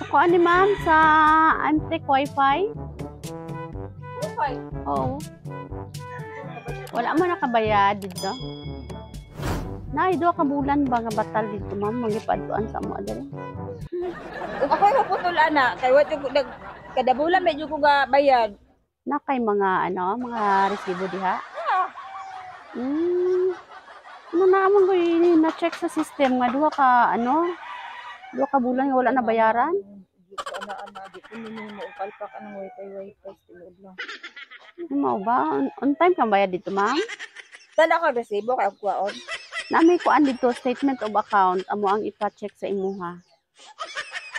Sa kuan ni ma'am, sa Amtech Wi-Fi. Wifi. Oo. Wala mo nakabayad dito. Nay, 2 ka bulan ba nga batal dito, ma'am? Magipadtuan sa amo diri. Kung ako maputol ana, kay wa jud ko nag kada bulan medyo ko ga bayad. Na kay mga ano, mga resibo diha. Ano na amon ko na-check sa system nga duha ka ano, 2 ka bulan nga wala na bayaran. Di ko ana ana, di ko nimo mo palpak anang wifi wifi tinuod lang. Ano mao ba? On time kang bayad dito, ma'am? Tanda ka resibo kay kuwaon. Na may kuan dito, statement of account amo ang ipa-check sa imuha.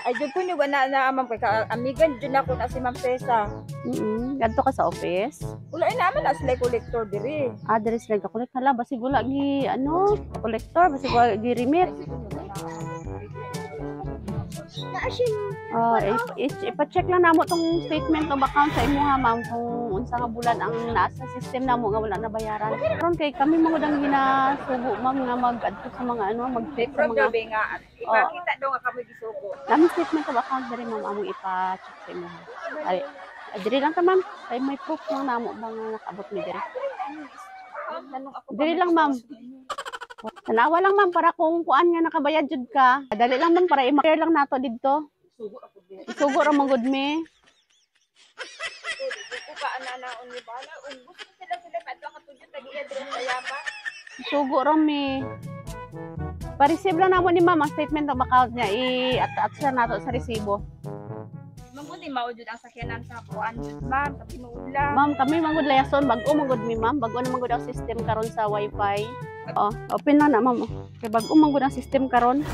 Ay jud ko ni wala na, ma'am, kay ka amigan jud nako na si Ma'am Cesa. Gadto ka sa office. Wala ay naman na sila collector diri. Ah, diri sila ga-collect. Hala, basig wala gi ano, collector, basig wala gi remit. Oh, ipa-check lang namo tong statement of account sa imuha, ma'am, kung unsa nga bulan ang nasa system namo nga wala na bayaran. Karon kay kami mga ang ginasugo, ma'am, nga mag-adto sa mga ano, mag-check sa From mga gabi nga ipakita daw nga kamo gisugo. Nami statement of account diri, ma'am, among ipa-check sa imuha. Ay, diri lang ta, ma'am. Kay may proof lang namo ba nga nakaabot mi diri. Tanong ako. Diri lang, ma'am. Tanawa lang, ma'am, para kung kuan nga nakabayad jud ka. Dali lang, ma'am, para i-clear lang nato didto. Sugo ako diri. Isugo ra man gud mi. Ko ka ana na unni bala ug gusto sila sila kadto ka tudyo tagiya diri sa yaba. Sugo ra mi. Pa-receive lang namo ni ma'am ang statement of account niya. I-attach lang nato sa resibo. Manggod ni mao jud ang sakyanan sa kuan jud, ma'am, sa tinuod lang. Ma'am, kami manggod layason. Bag-o manggod mi, ma'am. Bag-o na manggod ang system karon sa wifi. Oh, open na na, ma'am. Kay bag-o manggod ang system karon.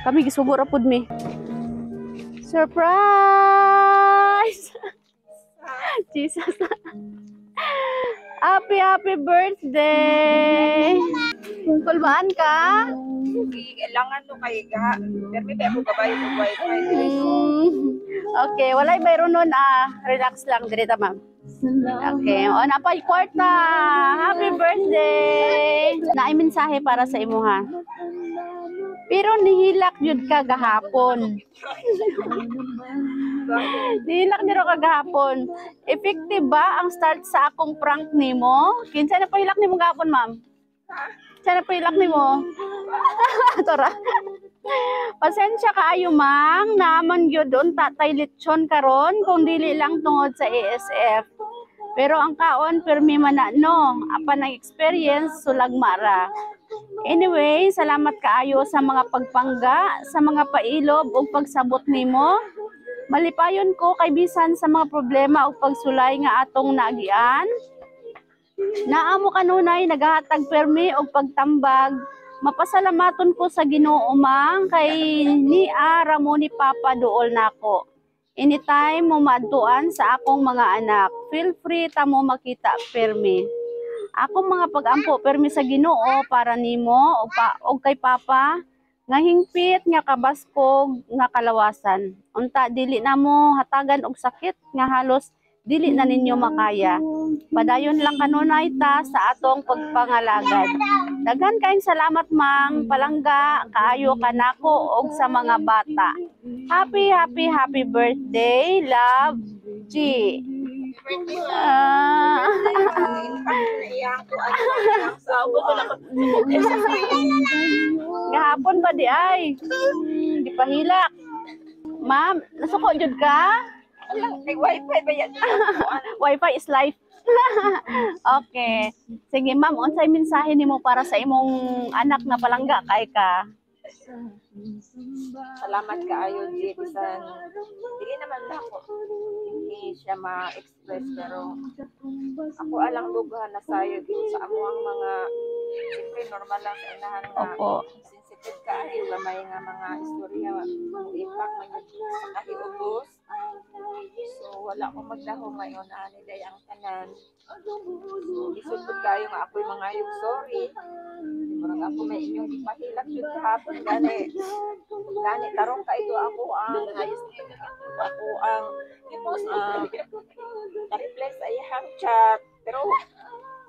Kami gisugo ra pud mi. Surprise! Jesus. Happy, happy birthday! Kulbaan ka? Kailangan no kay ga. Permi ba ako gabayad og wifi diri. Okay, walay bayro nun ah. Relax lang diri ta, ma'am. Okay, o napay kwarta. Happy birthday. Naay mensahe para sa imuha. Pero nihilak jud ka gahapon. Nihilak niro ka gahapon. Effective ba ang start sa akong prank nimo? Kinsa na pahilak nimo gahapon, ma'am? Kinsa na pahilak nimo? Tora. Pasensya kaayo, mang, naman gyud unta tay lechon karon kung dili lang tungod sa ASF. Pero ang kaon pirmi man na no, apan ang experience sulag mara. Anyway, salamat kaayo sa mga pagpangga, sa mga pailob ug pagsabot nimo. Malipayon ko kay bisan sa mga problema ug pagsulay nga atong naagian. Naa mo kanunay nagahatag permi og pagtambag. Mapasalamaton ko sa Ginoo, mang, kay ni ara mo ni Papa duol nako. Anytime mo maadtuan sa akong mga anak, feel free ta mo makita permi. Akong mga pag-ampo permi sa Ginoo para nimo o pa og kay Papa nga hingpit nga kabaskog nga kalawasan. Unta dili namo hatagan og sakit nga halos dili na ninyo makaya. Padayon lang kanunay ta sa atong pagpangalagad. Daghan kayong salamat, mang, palangga kaayo kanako og sa mga bata. Happy, happy, happy birthday, love, G. Ah. Iyang kuan sa ako. Gahapon ba di ay? Di pahilak. Ma'am, nasuko jud ka? Alang, may wifi ba yan? Wi-Fi is life. Okay. Sige, ma'am, unsay mensahe nimo para sa imong anak na palangga kay ka? Salamat kaayo, G. Bisan dili naman na ako hindi siya ma-express, pero ako alang lugahan na sayo dito sa amuang mga, siyempre normal lang sa inahan nga sensitive kaayo gamay nga mga istorya mo impact man yun sa kahiubos. So wala ko magdahom ngayon ani day ang tanan. So lisod pud kayo nga ako'y mangayog sorry. Murag ako may inyong ipahilak jud kahapon, gani gani tarong ka ito ako ang na-reply sa iyang chat, pero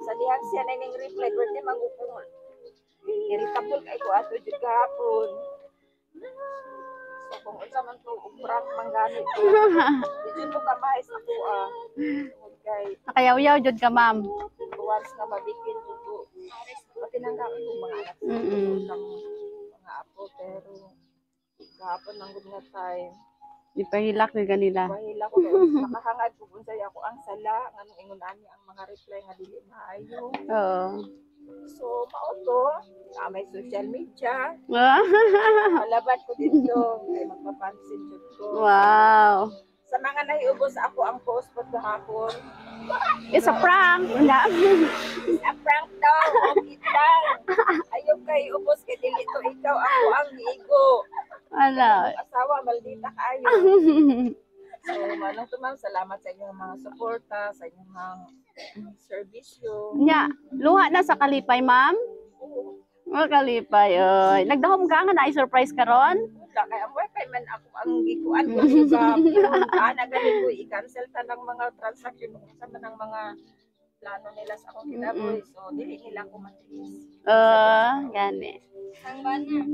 sa dihang siya na ning reply birthday magupong irritable kay ko ato jud kahapon. So kung unsa man to, ug prank man gani to. Di jud ko kamahay sa ako ah. Tungod kay Nakayaw-yaw jud ka, ma'am. Once nga mabikin jud ko. Pati nang kami kong mga anak sa ng mga apo, pero gahapon lang gud nga time. Ipahilak ni kanila. Mahila ko kay nakahangad ko unsay ako ang sala nganong ingon ani ang mga reply nga dili maayo. So mao to, na may social media, malabad ko dito kay magpapansin jud ko. Sa mga nahiubos ako ang post po gahapon, It's a prank. Wala. It's a prank daw, okay lang. Ayaw kay ubos kay dili to ikaw, ako ang giigo. Wala. Ang asawa maldita kaayo. So, manong to, ma'am, salamat sa inyong mga suporta, sa inyong mga serbisyo. Nya, luha na sa kalipay, ma'am. Oo. Oh, kalipay. Oy. Nagdahom ka nga na surprise karon? Wala, kay ang wifi man ako ang gikuan ko sa ana gani ko i-cancel ta ng mga transaction kung sa man ang mga plano nila sa akong kinabuhi. So, dili nila ako matiis. Gani.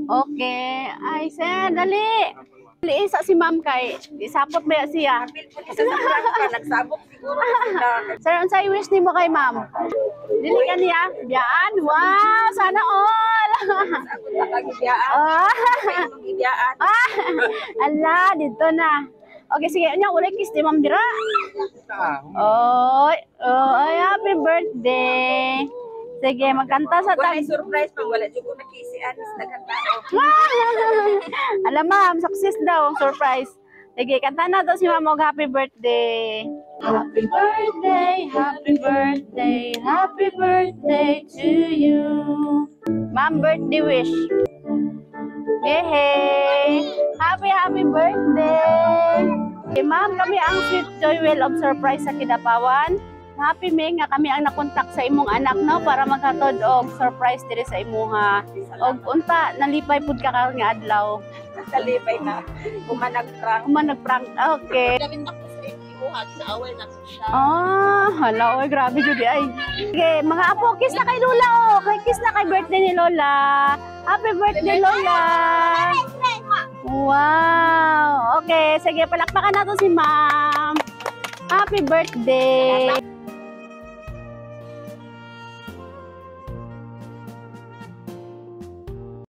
Okay. Ay, sir, dali. Dali isa si ma'am kay isapot ba siya? Apil po ni sa prank ka, nagsabok siguro na sila. Sir, unsay wish nimo kay ma'am? Dili ka niya? Biyaan? Wow, sana all. Sa ako nakagibiyaan. Kay imong gibiyaan. Ala, dito na. Okay, sige. Nya, walay kiss di ma'am dira. Oy, oh, ay, happy birthday. Sige, magkanta sa Wala tag. Surprise pang wala jud ko nakisian is daghang tao. Alam, ma'am, success daw ang surprise. Sige, kanta na daw si ma'am og happy birthday. Happy birthday, happy birthday, happy birthday to you. Ma'am, birthday wish. Yehey! Happy, happy birthday! Okay, ma'am, kami ang Sweet Joy Well of Surprise sa Kidapawan. Happy mi nga kami ang nakontak sa imong anak, no, para maghatod og surprise diri sa imuha. Og unta nalipay pud ka karon nga adlaw. Kalipay na kumanag-prank. Human nagprank. Okay. Gamit ako sa imuha, ginaaway na ko siya. Ah, hala, oy, grabe jud ay. Okay, mga apo, kiss na kay Lola oh. Kay kiss na kay birthday ni Lola. Happy birthday, Lola. Wow. Okay, sige, palakpakan natin si Ma'am. Happy birthday.